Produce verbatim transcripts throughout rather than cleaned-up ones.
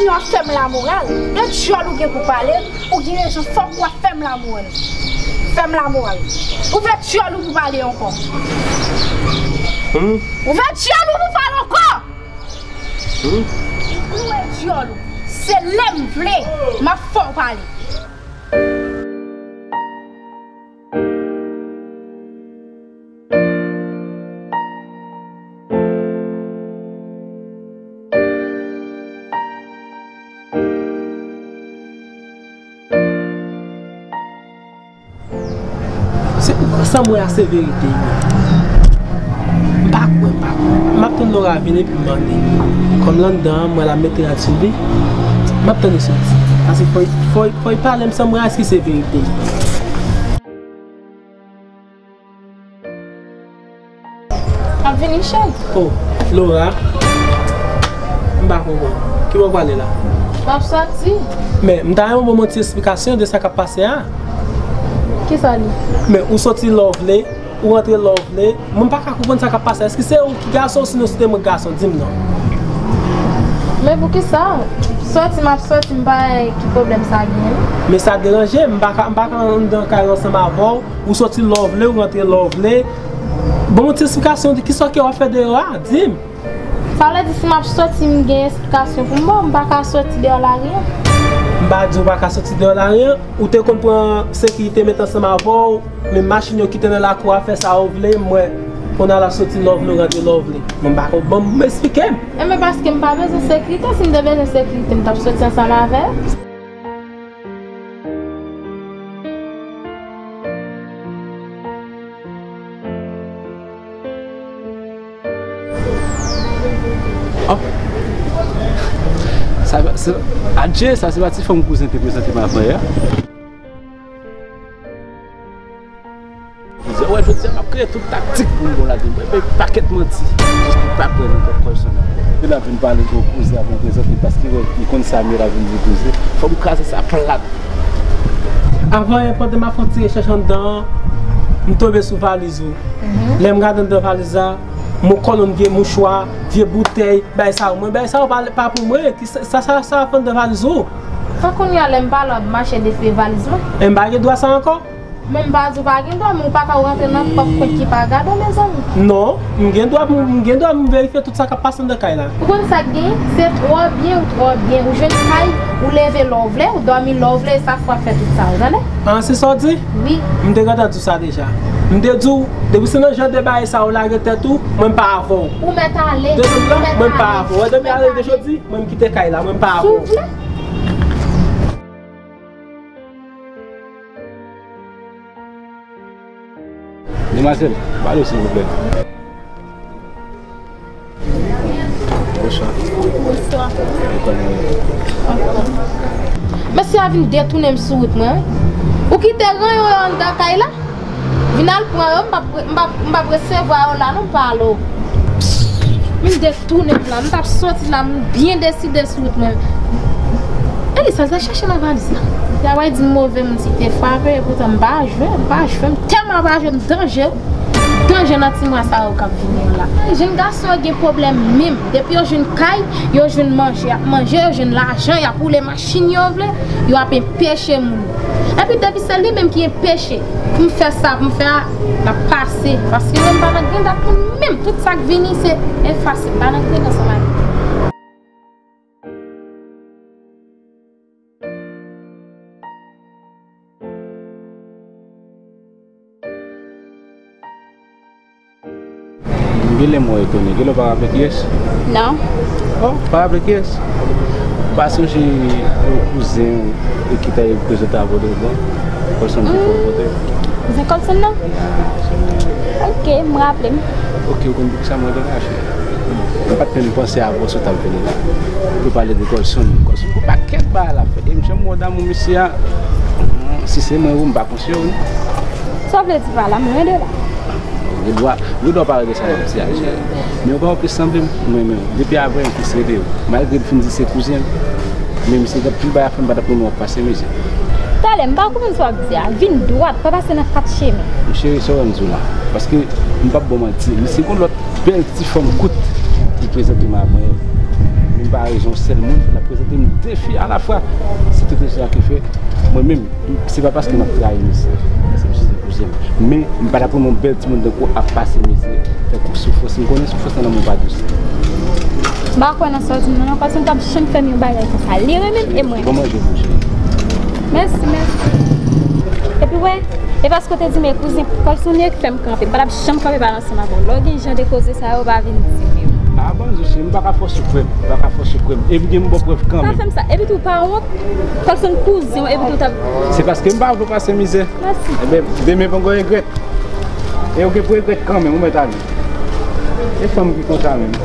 W ap fè m lamoral. De dyòl ou gen pou pale, ou gen rezon, fòk w ap fè m lamoral. Fè m lamoral. Ouvè dyòl ou pou pale ankò. Hmm? Ouvè dyòl ou pou pale ankò. Hmm? Ouvè dyòl ou. Se lè m vle, m ap fè w pale. Se, sa m wè a se verite wi. M pa kwè, m pa kwè. M ap tann Laura vin epi m mande. Kòm l anndan an, m wè l ap mete rad sou li. M ap tann li soti. Paske fò, fò, fò l pale m, sa m wè a èske se verite. M ap vini, cheri. Oh, Laura. M pa konprann. Ki bò w prale la? M ap soti. Men, m ta renmen w ban m yon ti esplikasyon de sa k ap pase a. Kisa li? Men, ou soti lè w vle, ou rantre lè w vle. Mwen, m pa ka konprann sa k ap pase. Èske se ou ki gason, sinon se te mwen k gason? Di m non. Men poukisa? Soti, m ap soti, m pa wè ki pwoblèm sa genyen. Men sa deranje m, m pa ka, m pa ka anndan kay la ansanm avè w. Ou soti lè w vle, ou rantre lè w vle. Ban m yon ti esplikasyon de kisa ke w ap fè deyò a, di m. Sa vle di si m ap soti, m gen esplikasyon pou m ba w, m pa ka soti deyò lari an. M pa di w pa ka soti deyò lari an, ou te konn pran sekirite met ansanm avè w, men machin yo ki te nan lakou a fè sa yo vle, m wè kounye a l ap soti lè w vle, w rantre lè w vle. Men m pa konn, ban m esplike m. Enben paske m pa bezwen sekirite, si m te bezwen sekirite, m t ap soti ansanm avè l. Oh. Sa, sa, adje, sa se pa ti fanm kouzen te prezante m avè a. Kouzen, wè, jodi a m ap kreye tout taktik pou m bon lage. Mwen bay pakèt manti. Jis pou pa kwè nan tèt pèsonn nan. Li la vin pale de kouzen avan m prezante l, paske li konn sa m ye la vin di kouzen. Fò m kraze sa plat. Avan yè, pandan m ap fè yon ti rechèch anndan an, m tonbe sou valiz ou. Mhm. Lè m gade anndan valiz la, m wè yon kolonn vye mouchwa, vye boutèy, bagay sa yo. Mwen, bagay sa yo pa, pa pou mwen. Ki sa, sa, sa, sa ap anndan valiz ou? Kan kounye a lè m pale w ap mache defouye valiz mwen? E m pa gen dwa sa ankò? Men m pa di w pa gen dwa, men w pa ka rantre nan pwòp kont ki pa gade w, mezanmi. Non, m gen dwa, m, m gen dwa m verifye tout sa k ap pase anndan kay la. Ou konn sa k genyen? Se twò byen, ou twò byen. Ou jwenn kay, ou leve lè w vle, ou dòmi lè w vle, e sa fè w ap fè tout sa, ou tande? Ah, se sa w di? Wi. M te gentan di w sa deja. M te di w, depi se nan jan de bagay sa yo lage tèt ou, mwen m pa avè w. Ou mèt ale. Desann lan, mwen m pa avè w. Wè, depi ale de jodi, mwen m kite kay la, mwen m pa avè w. Si w vle. Demwazèl, pale silvouplè. Bonswa. Bonswa. Mesye a vin detounen m sou wout mwen, wi. Ou kite ranyon yo anndan kay la? Vin al pran yo, m p ap, m p ap, m p ap resevwa yo la non, m pale w. M detounen m la, m t ap soti la, m byen deside sou wout mwen. Elisa, sa chache nan valiz la. Y a pral di m move moun si te frape, epoutan m pa jwe, m pa jwe, m tèlman pa jwe, m danje. Danje nan ti mwa sa yo k ap vini yo la. Jenn gason yo gen pwoblèm menm. Depi yo jwenn kay, yo jwenn manje, y ap manje, yo jwenn lajan, y ap woule machin yo vle, yo ap enpeche moun. Epi depi se li menm ki enpeche pou m fè sa, pou m fè a, l ap pase. Paske mwen m pa nan grenn dèt moun menm. Tout sa k vini se efase, m pa nan grenn ansanm ak li. Gen lè m wè w etone. Gen lè w pa raple kiyès? Non. Oh, pa raple kiyès? Ou pa sonje yon kouzen w ki ta prezante avè w devan? Pèsonn ki fè w pote? Kouzen Colson nan? Ok, m raple m. Ok, ou konn poukisa mwen te kache? M pa t menm panse avè w sou tap vini la. Ou pale de Colson, Colson. Yon pakèt bagay l ap fè. E m janm wè w damou misye a. Si se mwen ou, m pa konsye w, non. Sa w vle di pa la, mwen de la. Ou gen dwa, ou gen dwa pale de sa nan ti aje. Men ou pa wè plis sanble m, mwen menm. Depi avè yon plis rele w. Malgre l fin di se kouzen m. Men misye gen pil bagay a fè, m pa t ap renmen w ap pase mizè. Talè, m pa konprann sa w ap di a. Vin dwat, pa pase nan kat chemen. Cheri, sa w wè m di w la. Paske m p ap ba w manti. Misye gon lòt bèl ti fanm kout ki prezante m avè l. M pa rezon sèl moun pou n ap prezante m de fi alafwa. Se tout rezon sa ki fè mwen menm, se pa paske m ap trayi misye, paske misye se kouzen m. Men, m pa t ap renmen yon bèl timoun tankou w ap pase mizè, tankou soufrans. M konnen soufrans nan lanmou pa dous. M pa kwè nan sa w di m nan non, paske m t ap janm fè m yon bagay konsa. Li renmen m e mwen. Bon manje pou w, cheri. Mèsi, mèsi. Epi wè, e paske w te di m e kouzen Colson li ki fè m kanpe. M pa t ap janm kanpe pale ansanm avè w. Lè w gen jan de koze sa yo, pa vin di m yo. Ah, bon, je sais, m pa ka fè w sou kwè m, m pa ka fè w sou kwè m. Epi gen m ba w prèv kanmenm. Pa fè m sa. Epi tou, pa wont, Colson kouzen w, epi tou w t ap Se paske m pa vle w pase mizè. Mèsi. Ebyen, demen poko regrèt. E w gen pou regrèt kanmenm, ou mèt ale. E fanm ki konsa menm.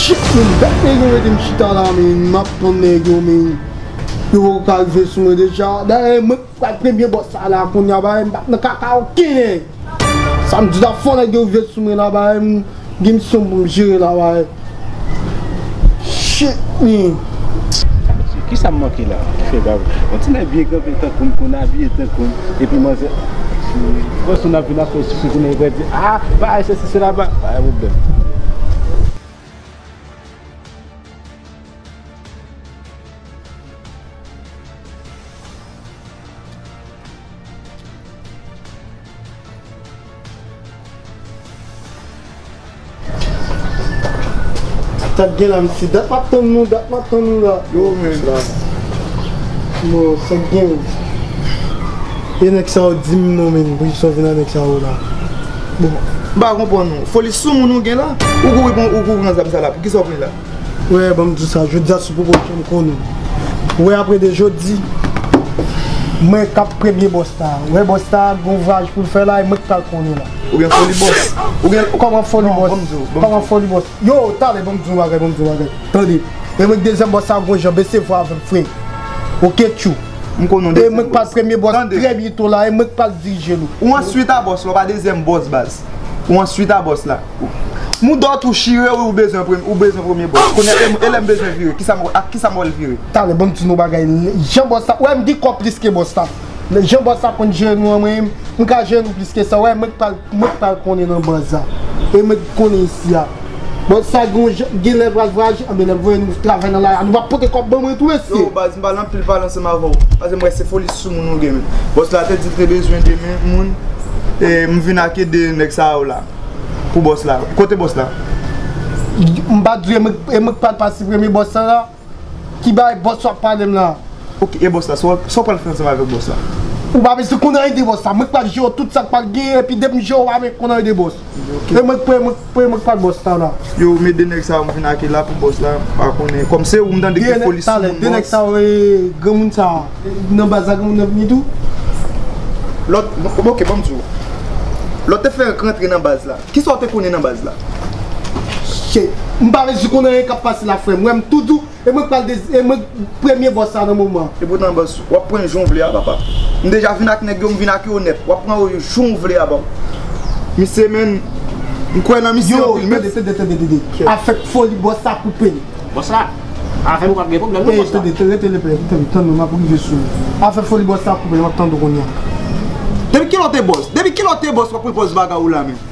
Shit, men dat nèg yo mete m chita la, men m ap tann nèg yo, men yo poko ka rive sou mwen deja. Dayè, mwen k pral premye bòs sa la, kounye a, ba, m p ap nan kaka okenn nèg. Samdi la, fò nèg yo rive sou mwen la, ba, m gen misyon pou m jere la, ba. Shit, men. Kisa m manke la? Ki fè ba yon ti nèg byen kanpe tankou m, konn abiye tankou m, epi manzè. Pèsonn ap vin ap fè sisi kounye a, epi di, ah, ba, se sisi la, ba, pa gen pwoblèm. Sa k gen la, mesye? Dat m ap tann nou, dat m ap tann nou la. Yo, men. Bon, sa k gen? E nèg sa yo di m non, men, poukisa w vin ak nèg sa yo la? Bon. M pa konprann non. Foli sou moun ou gen la? Ou kouri pran, ou kouri pran zam sa la. Poukisa w pran l la? Wè, ban m di w sa, jodi a sou pwopo w janm konnen. Wè, apre de jodi, mwen k ap premye bòs la. Wè, bòs la gon vwayaj pou l fè la, e mwen k pral konnen la. Ou gen foli bòs. Ou gen Kòman foli bòs? Kòman foli bòs? Yo, talè, ban m di w yon bagay, ban m di w yon bagay. Tande. E mwen k dezyèm bòs la, gon jan bese vwa avè m, frè. Oke, tchou. M konnen w dezyèm bòs. E mwen k pral premye bòs trè byento la, e mwen k pral dirije nou. Ou answit a bòs la, ou pa dezyèm bòs, baz. Ou answit a bòs la. Mouda w tou chire wi, ou bezwen premye, ou bezwen premye bòs. Kounye a, e, e lè m bezwen vire, kisa m, ak kisa m wè l vire? Talè, ban m di nou bagay, jan bòs la, wè m gen kòb plis ke bòs la. Jan bòs la konn jere nou an, mwen, m ka jere nou plis ke sa, wè, mwen k pral, mwen k pral konnen nan baz la. E mwen k konnen isi a. Bòs sa gen, gen lè pral vwayaje, anben lè l voye nou travay nan lari a, nou p ap pote kòb ban mwen tou, mesye. Yo, baz, m pale anpil pale ansanm avè w. Paske m wè se foli sou moun ou gen, men. Bòs la te di l te bezwen de men moun, e m vin ak de nèg sa yo la. Pou bòs la. Kote bòs la? M pa di w, e mwen, e mwen k pral pase premye bòs la la. Ki bagay bòs w ap pale m la? Ok, e bòs la, sa w, sa w pral fè ansanm avèk bòs la? Ou pa bezwen konn anyen de bòs la. Mwen k pral jere tout sa k pral gen, epi depi m jere w, ou pa bezwen konn anyen de bòs. Ok. E mwen k pral, mwen, mwen k pral bòs la la. Yo, men de nèg sa yo m vin ak la pou bòs la, pa konnen. Kòm se ou m tande ki foli sou moun bòs. De nèg sa yo, e, granmoun sa, nan baz la, granmoun nan vini tou? Lòt, ok, ban m di w. Lòt te fè rantre nan baz la. Kisa w te konnen nan baz la? Shit. M pa bezwen konn anyen k ap pase la, frè m. Wè m tou di w, e mwen k pral de, e mwen k premye bòs la nan moman. Epoutan, bòs, w ap pran jan w vle a, papa. M deja vin ak nèg yo, m vin ak yo nèt. W ap pran yo jan w vle a, bòs. Misye, men, m kwè nan misye anpil, men. Yo, tande, tande, tande, tande. Avèk foli bòs la koupe l. Bòs la, avè m ou p ap gen pwoblèm non, bòs la. Tande, tande, tande, tande, tann non, m ap rive sou ou. Avè foli bòs la koupe, m ap tande w kounye a. Depi kilè w te bòs? Depi kilè w te bòs, w ap pran pòz bagay ou la, men.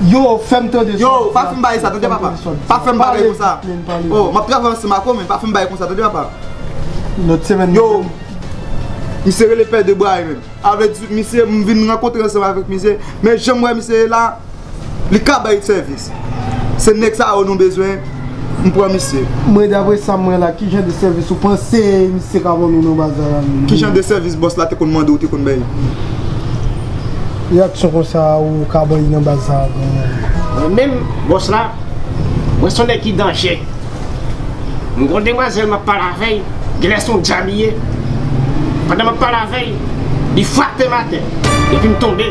Yo, fè m tande sòt. Yo, pa fin bay sa, tande papa. Pa fin bay konsa. Oh, m ap travay ansanm ak ou, men pa fin bay konsa, tande papa. Lòt semèn. Yo, misye rele pè de bra, men. Avè di, misye, m vin rankontre ansanm avèk misye. Men jan m wè misye ye la, li ka bay sèvis. Se nèg sa yo nou bezwen, m pran misye. Mwen, daprè sa m wè la, ki jan de sèvis ou panse misye ka ban nou nan baz la la menm? Ki jan de sèvis bòs la te konn mande w te konn bay? Reyaksyon konsa ou ka bay nan baz la la menm? Mwen menm, bòs la, mwen se yon nèg ki danje. M gen yon demwazèl m ap pale avè l, genlè se yon djab li ye. Pandan m ap pale avè l, li frape m atè. Epi m tonbe.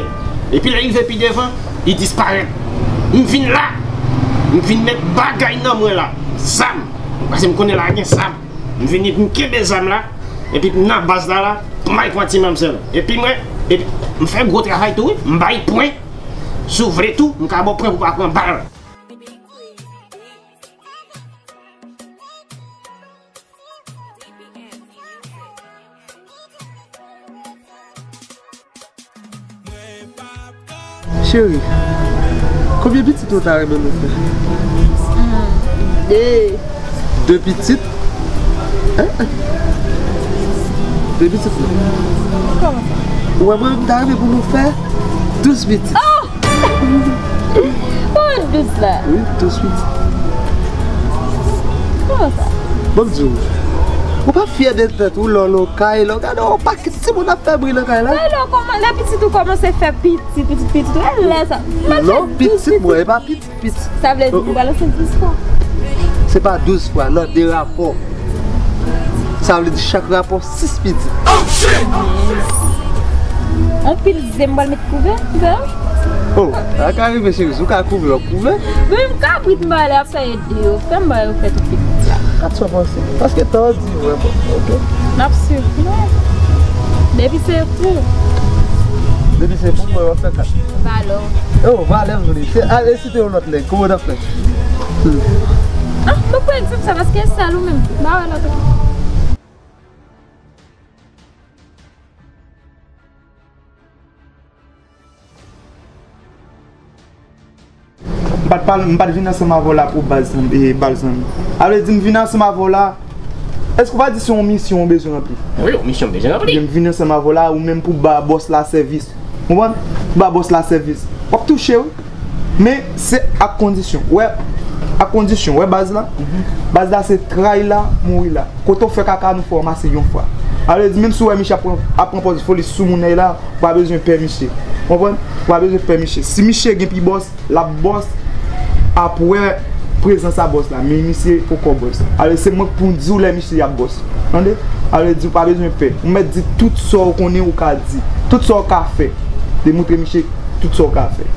Epi lè l rive pi devan, li disparèt. M vin la, m vin met bagay nan mwen la. Zam. Paske m konnen la gen zam. M vin epi m kenbe zam la. Epi nan baz la la, m al pran ti manmzèl. Epi mwen, epi m fè gwo travay tou wi, m bay pwen. Si w vle tou, m ka ba w pwen pou w pa pran bal. Cheri, konbyen pitit ou ta renmen nou fè? Hmm, de. De pitit? Hein? De pitit non. Kòman sa? Ou wè mwen, m ta renmen pou nou fè douz pitit. Oh! Ou douz la. Wi, douz pitit. Kòman sa? Bon, m di w, ou pa fyè de tèt ou lè w lokay, lè w gade yon pakèt timoun ap fè bri nan kay la? Lè w kòman, lè pitit ou kòmanse fè pitit, pitit, pitit, pitit, ou wè lè sa. Lè w pitit, mwen, e pa pitit, pitit. Sa vle di ou balanse douz fwa. Se pa douz fwa, nan de rapò. Sa vle di chak rapò sis pitit. Anpil zen m pral met kouvè, kouvè. Oh, sa ka rive, cheri, si w ka kouvè, w ap kouvè. Men m kabrit m pale ap fè ede yo. Fè m ba yo fè tout pitit la. Kat sa w panse? Paske tan an di vrèman, oke? N ap swiv, non. Depi se pou. Depi se pou, mwen, w ap fè kat. Valè w. Oh, valè m vle. Se, al, esite yon lòt nèg, kòman w ap fè? Hmm. Ah, mwen pran egzanp sa, paske e sèl ou menm. Ba wè lòt ou. M pa t pale, m pa t vin ansanm avè w la pou bal zanmi, e, bal zanmi. A vle di m vin ansanm avè w la, èske w pa di se yon misyon w bezwen ranpli? Wi, yon misyon m bezwen ranpli. Ebyen, m vin ansanm avè w la, ou menm pou ba bòs la sèvis. Konprann? Pou ba bòs la sèvis. W ap touche, wi. Men se ak kondisyon. Wè, ak kondisyon. Wè baz la? Baz la se tray la, mouri la. Kote w fè kaka, nou fè w mase yon fwa. A vle di, menm si w wè misye ap pran, ap pran pòz foli sou moun nan la, ou pa bezwen pè misye. Konprann? Ou pa bezwen pè misye. Si misye gen pi bòs, l ap bòs apre prezans a bòs la. Men misye poko bòs. A vle di, se mwen k pou di w lè misye ap bòs. Tande? A vle di, ou pa bezwen pè. Ou mèt di tout sa w konnen ou ka di. Tout sa w ka fè. Demontre misye tout sa w ka fè.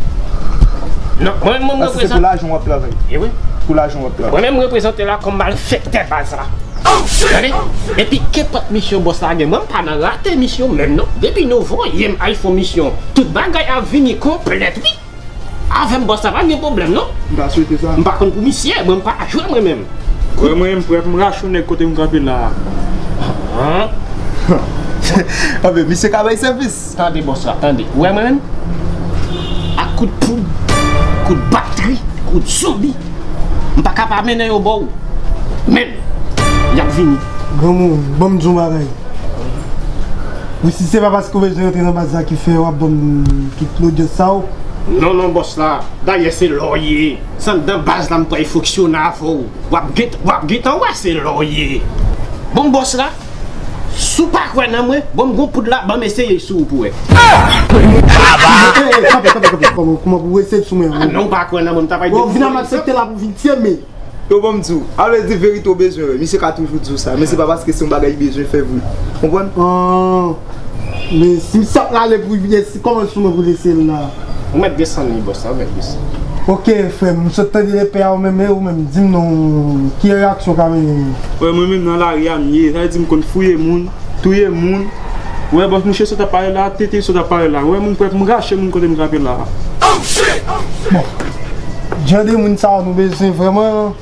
Non, mwen, mwen, mwen... Paske se pou lajan w ap travay. E wi. Pou lajan w ap travay. Mwen menm, m reprezante la kòm malfektè baz la. Tande? Epi kenpòt misyon bòs la gen, mwen m pa nan rate misyon menm non. Depi nou voye m al fè yon misyon, tout bagay ap vini konplèt wi. Avè m bòs la pa gen pwoblèm non. M pa swete sa. M pa konn pou misye, mwen m pa jwe mwen menm. Wè mwen menm frè m rache yon nèg kote m kanpe la. Anben misye ka bay sèvis. Tande bòs la, tande. Ou wè mwen menm? Ak kout poud, kout batri, kout zonbi. M pa ka pa mennen yo ba w. Men, y ap vini. Granmoun, ban m di w yon bagay. Wi, si se pa paske w bezwen rantre nan baz la ki fè w ap ban m tout lodyans sa w. Non, non, bòs la. Dayè, se la w ye. Se anndan baz la m pral fonksyone avè w. W ap gen, w ap gentan wè se la w ye. Bon, bòs la, si w pa kwè nan mwen, bon, m gon poud la, ban m eseye sou ou pou wè. Ey, ey, kanpe, kanpe, kanpe. Kòman, kòman pou w eseye sou mwen? Ah, non, w pa kwè nan mwen, m ta pral... Bon, vin ak malfektè la pou vin tiye m. Yo, bon, m di w, a vle di verite w bezwen wè. Misye ka toujou di w sa, men se pa paske se yon bagay li bezwen fè vre. Konprann? Ah, men si misye ap rale pou vin, si kòman sou mwen pou l eseye l la? Ou mèt desann li, bòs la, ou mèt desann. Oke, frè m, m sot tande lepè a, ou menm, e ou menm, di m non, ki reyaksyon w ka mennen? Wè, mwen menm nan lari a m ye, sa vle di m konn fouye moun, touye moun. Wè, bòs, mouche sot ap pale la, tete sot ap pale la. Wè, moun frè m rache moun kote m kanpe la. Bon, jan de moun sa yo nou bezwen vrèman.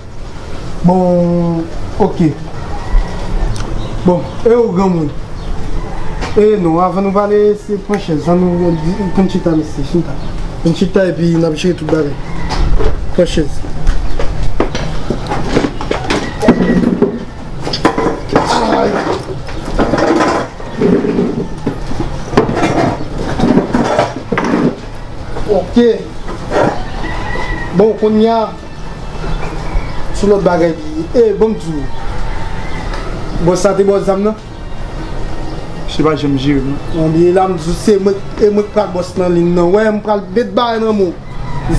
Bon, oke. Bon, e ou granmoun? E non, avan nou pale, se pran chèz. Ann nou pran chita, mesye, chita. Pran chita epi n ap jere tout bagay. Pran chèz. Oke. Bon, kounye a, sou lòt bagay li ye. E, ban m di w, bòs la te ba w zam nan? Misye pa janm jere m non. Anben la m di w se mwen, e mwen k pral bòs nan liy nan. Wè, m pral met bagay nan men w.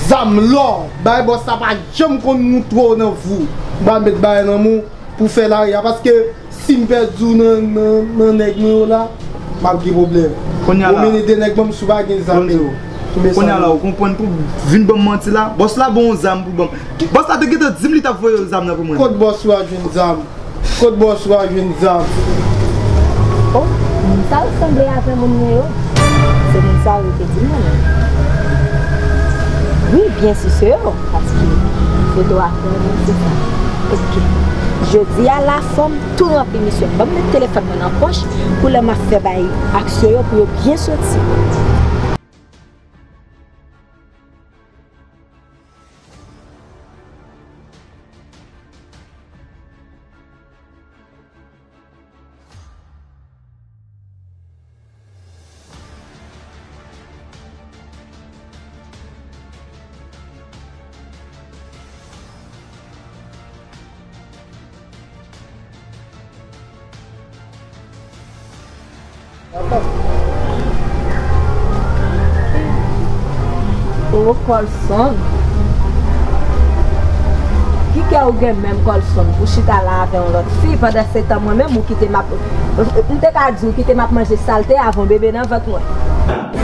Zam lò, bay bòs la pa janm konn moutre w nan vi w. M pral met bagay nan men w pou fè lari a, paske si m pèdi w nan, nan, nan nèg mwen yo la, m ap gen pwoblèm. Kounye a la, ou mennen de nèg ban m si w pa gen zam. Bon, kounye a la, ou konprann pou vin ban m manti la? Bòs la ba w yon zam pou ban m. Bòs la te gentan di m li t ap voye zam nan pou mwen. Kot bòs ou a jwenn zam? Kot bòs ou a jwenn zam? Oh, moun sa yo sanble avè moun mwen yo. Se moun sa yo yo te di m nan men. Wi, byen si se yo, paske foto a klè, se sa. Ok. Jodi a, lafòm tou ranpli misyon. Ban m met telefòn mwen nan pòch pou lè m ap fè bay aksyon yo pou yo byen soti. O Colson. Ki kè ou gen menm, Colson, pou chita la avè yon lòt fi, pandan se tan mwen menm ou kite m ap, m te ka di ou kite m ap manje salte avè yon bebe nan vant mwen.